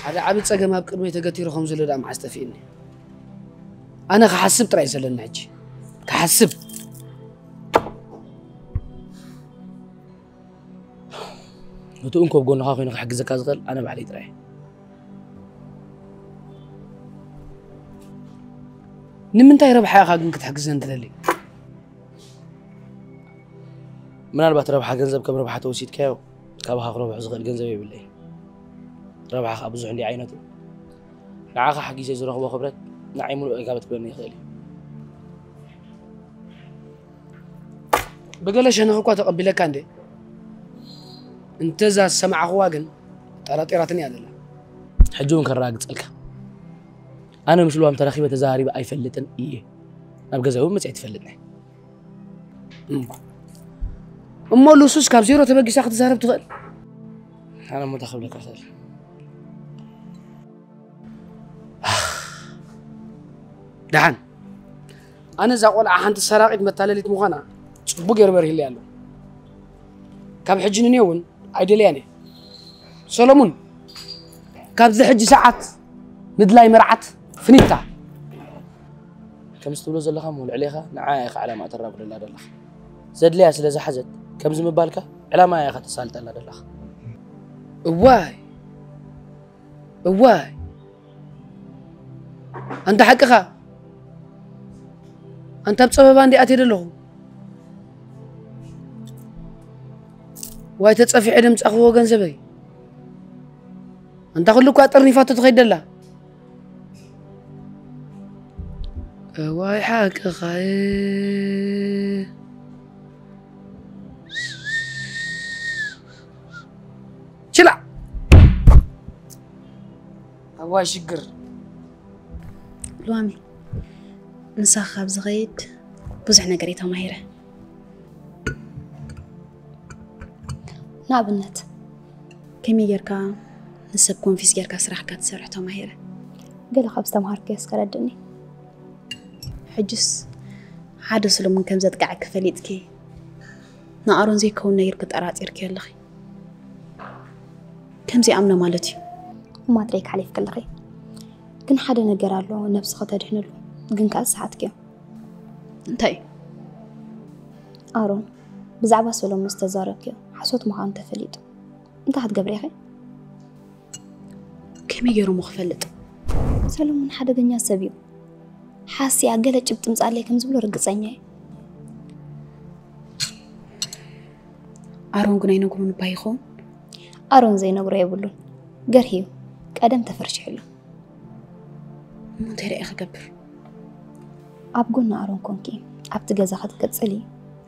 ሓደ ዓቢ ጸገም ኣብ ቅድመይ ተገቲሩ ከም ዘሎ ደኣ መዓስ ጠፊእኒ። ኣነ ክሓስብ ጥራይ እዩ ዘለኒ ሕጂ። ክሓስብ። እቲ እንኮ ኣብ ጎንኻ ኮይኑ ክሕግዘካ ዝኽእል ኣነ ባዕለይ ጥራይ እየ። ንምንታይ ረብሓ ኢኻ ግን ክትሕግዘን ትደሊ? ምናልባት ረብሓ ገንዘብ ከም ረብሓ ተወሲድካዮ ካባኻ ክረብሑ ዝኽእል ገንዘብ የብለይ። ረብሓ ከዓ ብዙሕ እንዲ ዓይነቱ። ንዓኻ ሓጊዘ ዝረኽቦ ክብረት ንዓይ ሙሉእ ዕጋበት ክበኒ ይኽእል እዩ። ብገለ ሸነኽ እኳ ተቐቢለካ እንዴ፣ እንተዛ ዝሰማዕኽዋ ግን ጠራጢራትኒ እያ ዘላ። ሕጂ እውን ከረጋግጸልካ፣ ኣነ ምስ ልዋም ተራኺበ ተዛራሪበ ኣይፈልጥን እየ። ናብ ገዛ እውን መጽእ ኣይትፈልጥን እየ። እም። እሞ ሉሱስ ካብ ዜሮ ተበጊሳ ክትዛረብ ትኽእል? ኣነ እሞ እንታይ ክብለካ ክኽእል? ደሓን፣ ኣነ እዛ ቆልዓ ሓንቲ ሰራቒት መታለሊት ምዃና ጽቡቕ ገይሩ በሪህለይ ኣሎ። ካብ ሕጂ ንንዮ እውን ኣይደልያን እየ። ሰሎሙን፣ ካብዚ ሕጂ ሰዓት ምድላይ መርዓት ፍኒታ። ከምዚ ትብሎ ዘለኻ እሞ ልዕሌኻ ንዓኣ ኢኻ ዕላማ እተራጉደላ ዘለኻ። ዘድልያ ስለ ዝሓዘት ከምዚ ምባልካ ዕላማ ኢኻ ተሳልጠላ ዘለኻ። እዋይ፣ እዋይ፣ ኣንታ ሓቅኻ፣ ኣንታ ኣብ ጸበባ እንዲ ኣትየ ዘለኹ። ዋይ ተጸፊዐ ደምጻኽዎ ገንዘበይ። ኣንታ ኩሉ እኳ ጠርኒፋቶ ትኸይድ ደላ። እዋይ ሓቅኻ። ችላ። ኣዋይ ሽግር። ሉዋሚ፣ ምሳኻ ካብ ዝኸይድ ብዙሕ ነገር እየ ተማሂረ። ንኣብነት፣ ከመይ ጌርካ ንሰብ ኮንፊስ ጌርካ ስራሕካ ትሰርሕ ተማሂረ። ገለ ካብ ዝተምሃርኩ እስከ ረድእኒ። ሕጅስ ሓደ ሰለሙን ከም ዘጥቅዐኪ ፈሊጥኪ፣ ንኣሮን ዘይከውን ነገር ክጠራጢርኪ ኣለኺ። ከምዚ ኣምነ ማለት እዩ። እማ ጥራይ ክሓሊፍ ከለኺ ግን ሓደ ነገር ኣሎ ነብስኺ ተድሕንሉ፣ ግን ከኣ ዝሰሓትክዮ። እንታይ እዩ? ኣሮን ብዛዕባ ሰሎሙን ዝተዛረብክዮ ሓሶት ምዃኑ ተፈሊጡ እንታይ ክትገብሪ ኢኺ? ከመይ ገይሩ እሞ ክፈልጥ? ሰሎሙን ሓደገኛ ሰብ እዩ። ሓስያ ገለ ጭብጢ ምጻለይ ከም ዝብሎ ርግጸኛ እየ። ኣሮን ግን ኣይነግሮን እባ ይኸውን? ኣሮን ዘይነግሮ የብሉን። ገርሂ እዩ። ቀደም ተፈርሺሕሉ። እሞ እንታይ ደኣ ክገብር? ኣብ ጎኒ ኣሮን ኮንኪ ኣብቲ ገዛ ክትቅጽሊ፣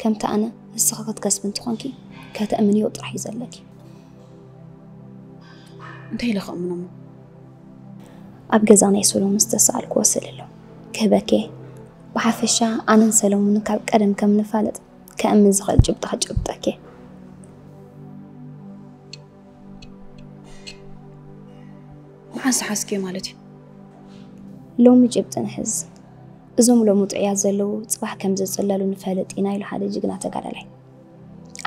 ከምቲ ኣነ ንስኺ ክትከስቢ እንተኾንኪ ከተእምንዮ ጥራሕ እዩ ዘለኪ። እንታይ ኢለ ከእምኖ እሞ? ኣብ ገዛ ናይ ሰሎሙን ዝተሰኣልክዎ ስእሊ ኣሎ። ክህበኪ እየ። ብሓፈሻ ኣነን ሰለሙንን ካብ ቀደም ከም ንፋለጥ ከእምን ዝኽእል ጭብጢ ክጭብጠኪ። መዓስ ሓስኪ ማለት እዩ? ሎሚ ጭብጢ ንሕዝ። እዞም ሎሚ ጥዑያት ዘለዉ ጽባሕ ከም ዝጽለሉ ንፈልጥ ኢና ኢሉ ሓደ ጅግና ተጋዳላይ።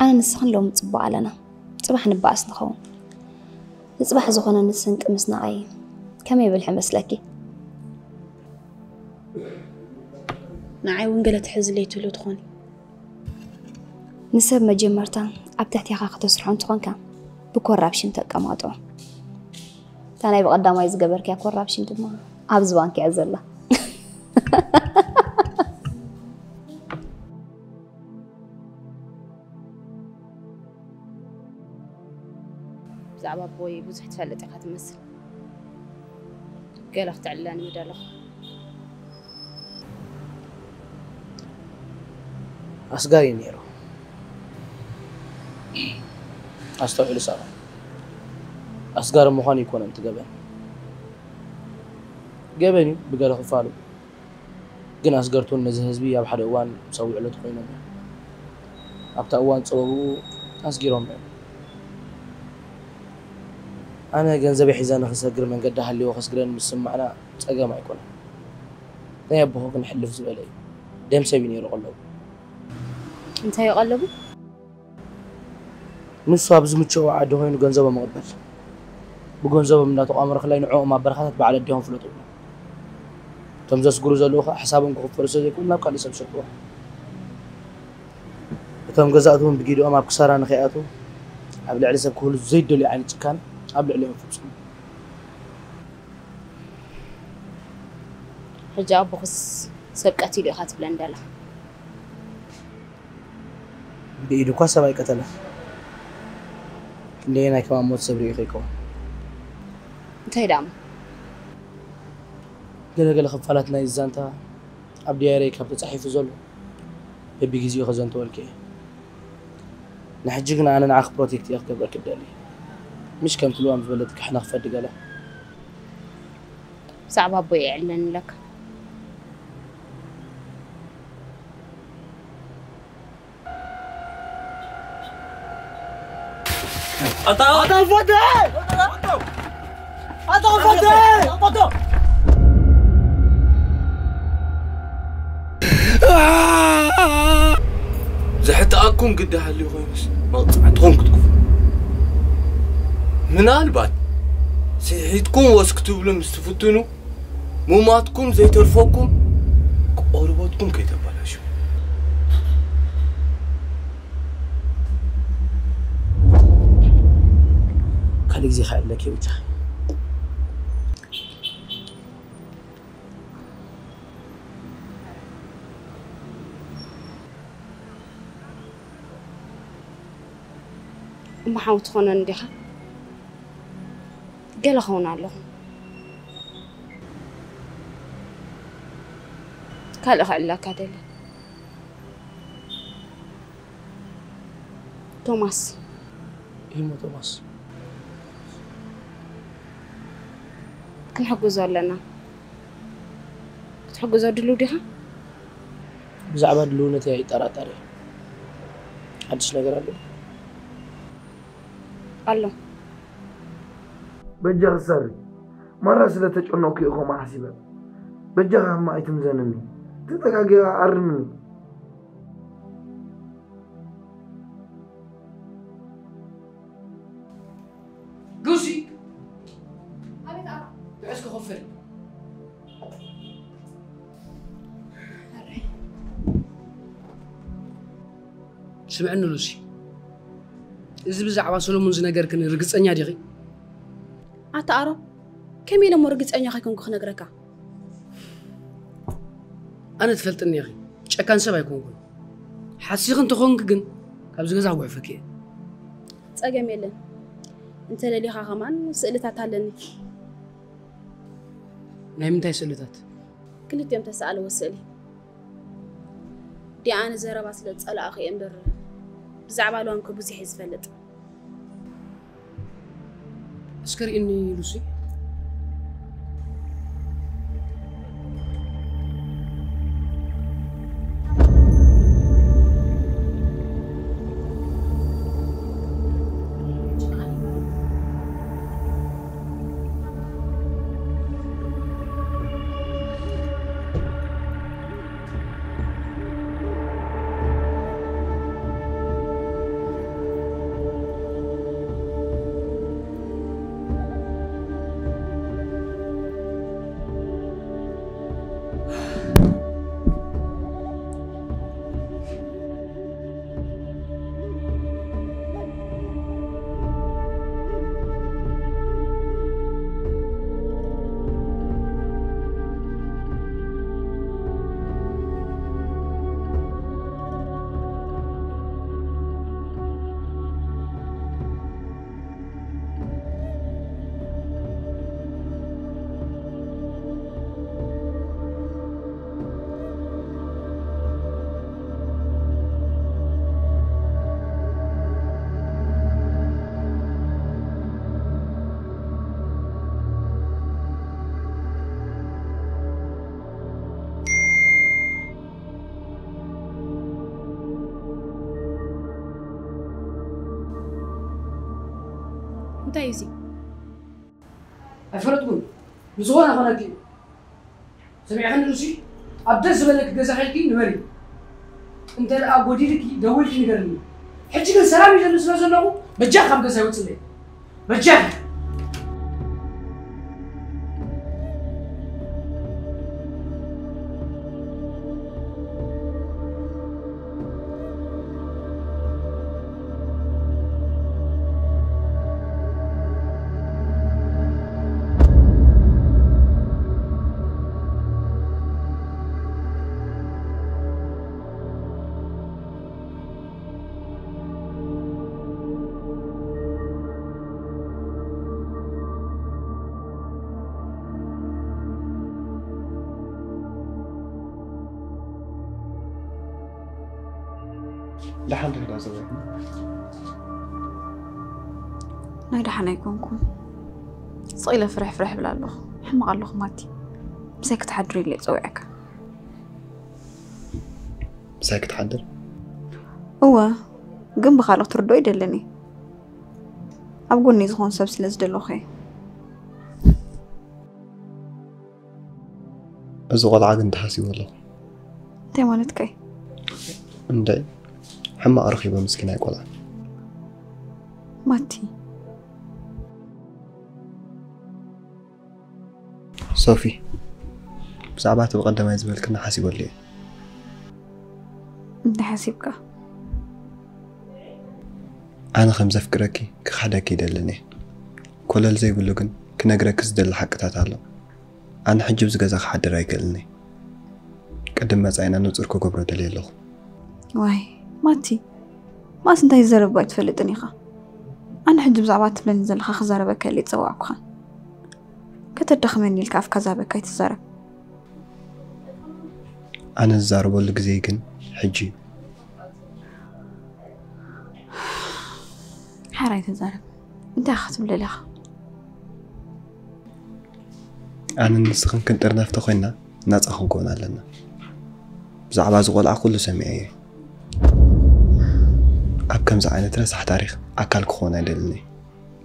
ኣነ ንስኽን ሎሚ ጽቡቕ ኣለና። ጽባሕ ንበኣስ ንኸውን። ንጽባሕ ዝኾነኒ ስንቂ ምስናቐይ ከመይ ብልሒ መስለኪ? ንዓይ እውን ገለ ትሕዝለይ ትብሉ ትኾኒ። ንሰብ መጀመርታ ኣብ ትሕቴኻ ከተስርሖ እንትኾንካ ብኮራፕሽን ተቀማጦ። እታ ናይ ብቐዳማይ ዝገበርክያ ኮራፕሽን ድማ ኣብዚ ባንክ እያ ዘላ። ብዛዕባ ኣቦይ ብዙሕ ትፈልጥ ኢኻ ትመስል። ገለ ክትዕልለኒ ምደለኹ። ኣስጋሪ እዩ ነይሩ። ኣስተውዕሉ ሰባት፣ ኣስጋሪ ምዃኑ ኣይኮነን እቲ ገበን። ገበን እዩ ብገለ ክፋሉ፣ ግን ኣስገርቱን ነዚ ህዝቢ ኣብ ሓደ እዋን ሰውዕሎት ኮይኖም እዮም። ኣብታ እዋን ጸበብኡ ኣስጊሮም እዮም። ኣነ ገንዘበይ ሒዘ ንኽሰግር መንገዲ ሃልዎ ከስግረኒ ምስ ስማዕና ጸገም ኣይኮነን። ናይ ኣቦኹ ግን ሕልፍ ዝበለ እዩ። ደም ሰብ እዩ ነይሩ ቀለቡ። እንታይ እዩ ቀለቡ? ንሱ ኣብ ዝምችኦ ዓዲ ኮይኑ ገንዘቦም ይቕበል። ብገንዘቦም እንዳተቋመሩ ክላይ ንዕኦም ኣብ በረኻታት በዓል ኣዲኦም ፍለጡ። እቶም ዘስግሩ ዘለዉ ከዓ ሕሳቦም ክኽፈሉ ስለ ዘይክእሉ ናብ ካልእ ሰብ ይሰድዎም። እቶም ገዛእቲ እውን ብጊድኦም ኣብ ክሳራ ንኸይኣትዉ ኣብ ልዕሊ ሰብ ክህሉ ዘይደልዩ ዓይነት ጭካነ ኣብ ልዕሊኦም ይፍጽሙ። ሕጂ ኣቦኽስ ሰብ ቀቲሉ ኢኻ ትብለኒ ደላ? ብኢዱ እኳ ሰብ ኣይቀተለን። ክንደየናይ ከማን ሞት ሰብ ርኢኹ ይኸውን። እንታይ ደኣ እሞ? ገለገለ ክፋላት ናይ ዛንታ ኣብ ዲያሪይ ካብ ተጻሒፉ ዘሎ በብግዜኡ ከዘንትወልኪ እየ። ንሕጂ ግን ኣነ ንዓኺ ፕሮቴክት እየ ክገብረኪ እደሊ። ምሽ ከምቲ ልዋም ዝበለትኪ ሕነ ክፈዲ ገለ። ብዛዕባ ኣቦይ የዕልለኒ ኣለካ። ኣታ ኣታ ፈደ ኣታ ፈደ ኣታ ዘሕተኣኩም ግዲ ሃልዩ ኮይኑስ መቕጻዕትኹም ክትክፉ ምናልባት ስሒትኩም ወስ ክትብሉ ምስ ትፍትኑ ሙማትኩም ዘይተርፈኩም ቆርበትኩም ከይተባላሹ። ካልእ ግዜ ከዕልለኪ ብቻ። እሞ ሓው ትኾነኒ ዲኻ? ገለ ኸውን ኣለኹ። ካልእ ክዕልለካ ደለ። ቶማስ። ኢሞ ቶማስ። ክንሕግዞ ኣለና። ክትሕግዞ ድልው ዲኻ? ብዛዕባ ድልውነተይ ኣይጠራጠር እየ። ሓድሽ ነገር ኣሎ? ኣሎ። በጃኺ ሳሪ፣ ማራ ስለ ተጨነቕኩ እየ ከምኡ ሓሲበ። በጃኻ እማ ኣይትምዘንኒ። ተጠጋጊኻ ኣርምኒ። ሉሲ! ኣቤት ኣባ። ትሕዝ ክኸፍል። ስምዕኒ ሉሲ፣ እዚ ብዛዕባ ሰሎሞን ዝነገርክኒ ርግጸኛ ዲኺ? ኣታ ኣሮን፣ ከመይ ኢለ እሞ ርግጸኛ ከይኮንኩ ክነግረካ? ኣነ ትፈልጥኒ ኢኺ፣ ጨካን ሰብ ኣይኮንኩን። ሓሲኺ እንተኾንኪ ግን ካብዚ ገዛ ክጉሕፈኪ እየ። ጸገም የለን። እንተደሊኻ ከማን ስእልታት ኣለኒ። ናይ ምንታይ ስእልታት? ክልቲኦም ተሰኣልዎ ስእሊ። ዲኣ ኣነ ዘረባ ስለ ዝጸላእኹ እየ እምበር ብዛዕባ ልዋንኮ ብዙሕ እየ ዝፈልጥ። እስከ ርእኒ ሉሲ። እንታይ እዩ እዚ? ኣይፈለጥኩን። ንዝኾነ ኮነኪ እዩ። ሰሚዕኽኒ ሉሲ? ኣብ ደስ ዝበለኪ ገዛ ኸይድኪ ንበሪ። እንተ ደኣ ጎዲልኪ ደዊልኪ ንገርኒ። ሕጂ ግን ሰላም ይደሊ ስለ ዘለኹ በጃ ካብ ገዛ ይወፅለይ። በጃ። ደሓን ዶ ኢላ ዘወ ናይ ደሓን ኣይኮንኩን። ስቕ ኢለ ፍርሕ ፍርሕ እብል ኣለኹ። ሕማቕ ኣለኹ ማቲ። ምሳይ ክትሓድር ኢለ እየ ጸዊዐካ። ምሳይ ክትሓድር? እወ፣ ግን ብኻልእ ክትርድኦ ኣይደልን እየ። ኣብ ጎነይ ዝኾን ሰብ ስለ ዝደለኹ እየ። እዚ ቆልዓ ግን ተሓሲቡ ኣለኹ። እንታይ ማለትካ እዩ? እንደ ሕማቕ ረኺቦ ምስኪናይ ቆልዓ። ማቲ፣ ሶፊ፣ ብዛዕባ እቲ ብቐደማይ ዝበልክና ሓሲበሉ እየ። እንታይ ሓሲብካ? ኣነ ከም ዘፍቅረኪ ክኽሕደኪ ይደልን እየ። ኮለል ዘይብሉ ግን ክነግረኪ ዝደሊ ሓቅታት ኣሎ። ኣነ ሕጂ ኣብዚ ገዛ ክሓድር ኣይክእልን እየ። ቅድም መጻኢና ንጹር ክገብሮ ደልየ ኣለኹ። ዋይ ማቲ፣ ማስ እንታይ ዝዘረብኩ ኣይትፈልጥን ኢኻ። ኣነ ሕጂ ብዛዕባ ትብለኒ ዘለኻ ክዛረበካ ኢለ ይጸዋዕኩኻ። ከተዳኽመኒ ኢልካ ኣፍካ ዛበካ ኣይትዛረብ። ኣነ ዝዛረበሉ ግዜ ግን ሕጂ እዩ። ሓራይ ተዛረብ። እንታይ ኢኻ ክትብል ደሊኻ? ኣነ ንስኽን ክንጥርነፍ ተኾይና ናጻ ክንከውን ኣለና። ብዛዕባ እዚ ቆልዓ ኩሉ ሰሚዐ እየ። ኣብ ከምዚ ዓይነት ረሳሕ ታሪኽ ኣካል ክኾን ኣይደልን እየ።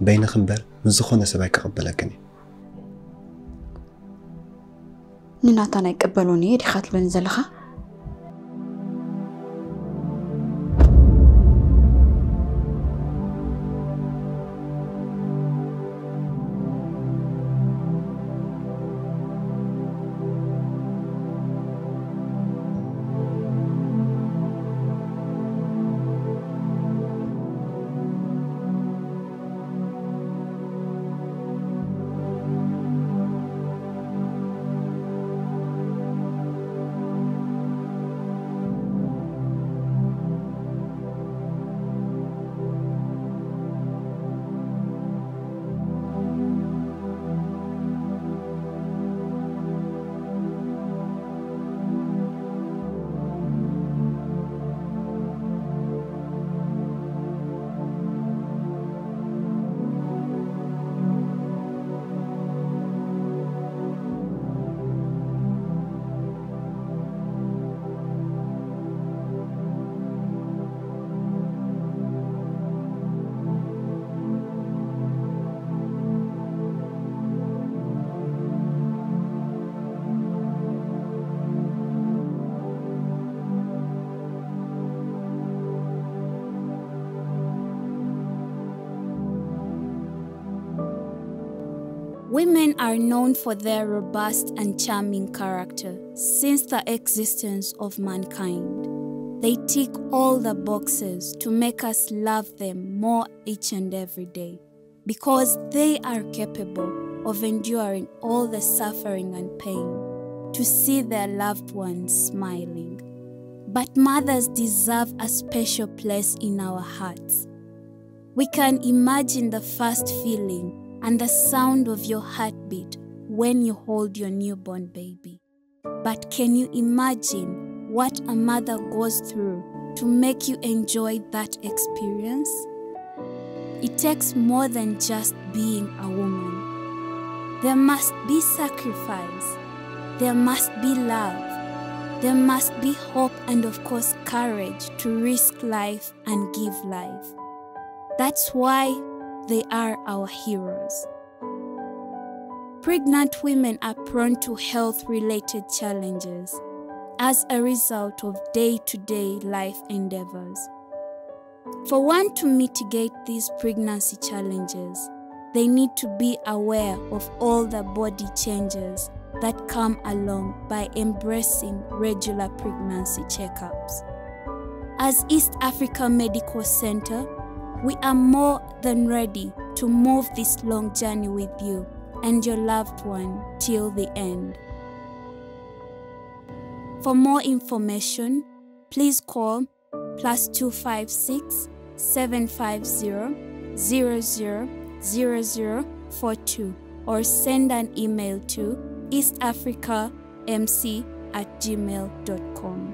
በይንኺ እምበር ምስ ዝኾነ ሰብ ኣይክቕበለክን እየ። ንናታን ኣይቀበሎን እየ ዲኻ ትብለኒ ዘለኻ? Women are known for their robust and charming character since the existence of mankind. They tick all the boxes to make us love them more each and every day because they are capable of enduring all the suffering and pain to see their loved ones smiling. But mothers deserve a special place in our hearts. We can imagine the first feeling and the sound of your heartbeat when you hold your newborn baby. But can you imagine what a mother goes through to make you enjoy that experience? It takes more than just being a woman. There must be sacrifice. There must be love. There must be hope and, of course, courage to risk life and give life. That's why they are our heroes. Pregnant women are prone to health related challenges as a result of day to day life endeavors. For one to mitigate these pregnancy challenges, they need to be aware of all the body changes that come along by embracing regular pregnancy checkups. As East Africa Medical Center, we are more than ready to move this long journey with you and your loved one till the end. For more information, please call plus two five six, seven five zero, zero zero zero zero four two or send an email to eastafricamc at gmail dot com.